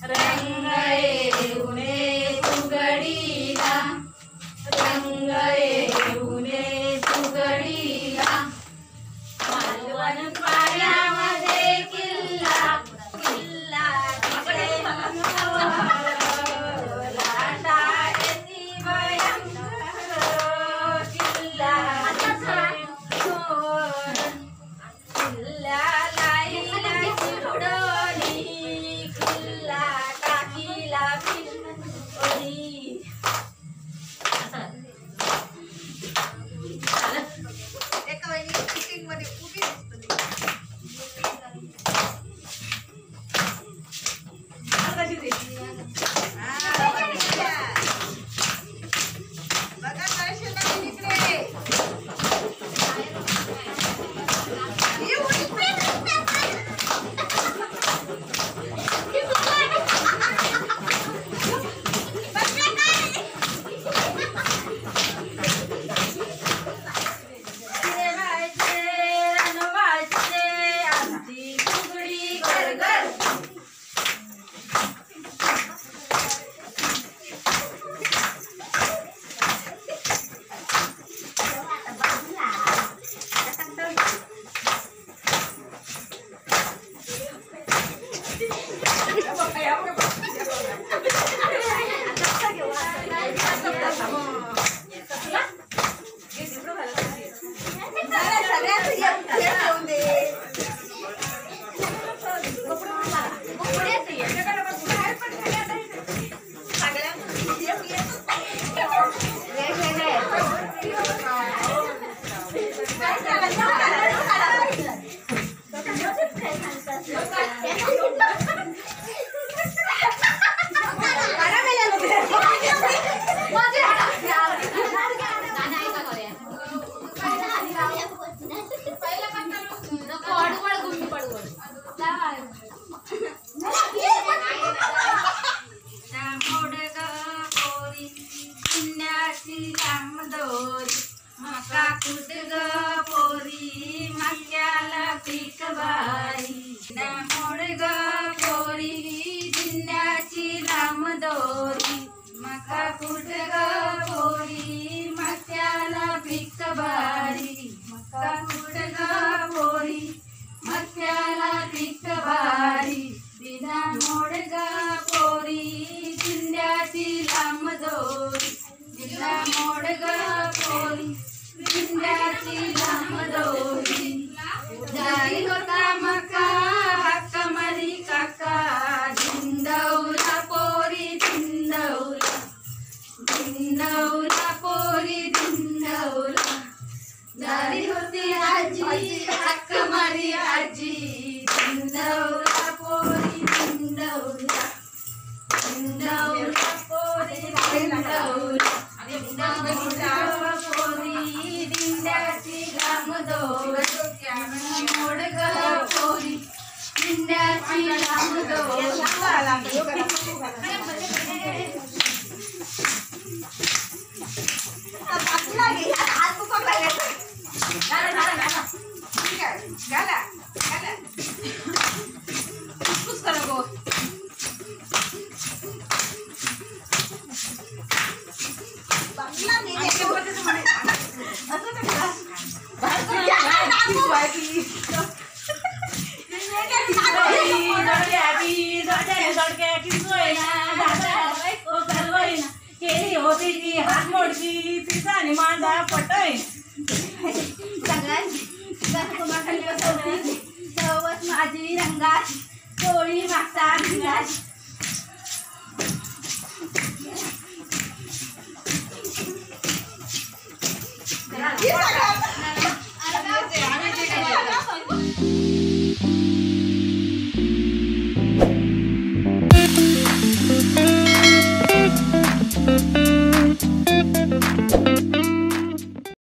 रंग येऊने फुगडीला, रंग येऊने फुगडीला. मालवण पाण्यामध्ये किल्ला, किल्ला तिकडे लाटा येती भयंकर, किल्ला किल्ला लाईला चिवडोली, किल्ला टाकीला पिंडोली. एका वहिनी शूटिंग मध्ये उभी दिसते. बघा कळशीला इकडे. रणवाचे आमची फुगडी गरगर. सगळ्यांचं एक ठेवून दे. सगळ्यांचं एक मोड ग पोरी पुण्याची लांब दोरी, मका कुट ग पोरी मक्याला पीक भारी. मोड ग पोरी जिन्याची लांब दोरी, मका कुट ग पोरी मक्याला पीक भारी. मका कुट ग पोरी मक्याला पीक भारी. बिना मोड ग पोरी जिंद्याची लांब दोरी, बिना मोड ग पोरी जिंद्याची लांब दोरी. जाई होता मका हक्क मरी काका, जिंदौला पोरी जिंदौला, जिंदौला पोरी जिंदौला. दारी होती आजी हक्क मारी आजी, जिंदौला पोरी जिंदौला, जिंदौला पोरी जिंदौला. जिंदौला पोरी दिंड्याची लांब दोरी, मोड ग पोरी दिंड्याची लांब दोरी. हात दुखायला लागले. ठीक आहे, घाला घाला. फुसफुस करा गो. बाजूला नेले. केली होती ती हात मोडची, तिचा आणि माझा पटय. सगळ्यांची चवत माझी रंगाची, चोळी मागता भिंगाची. ही सगळ्यात.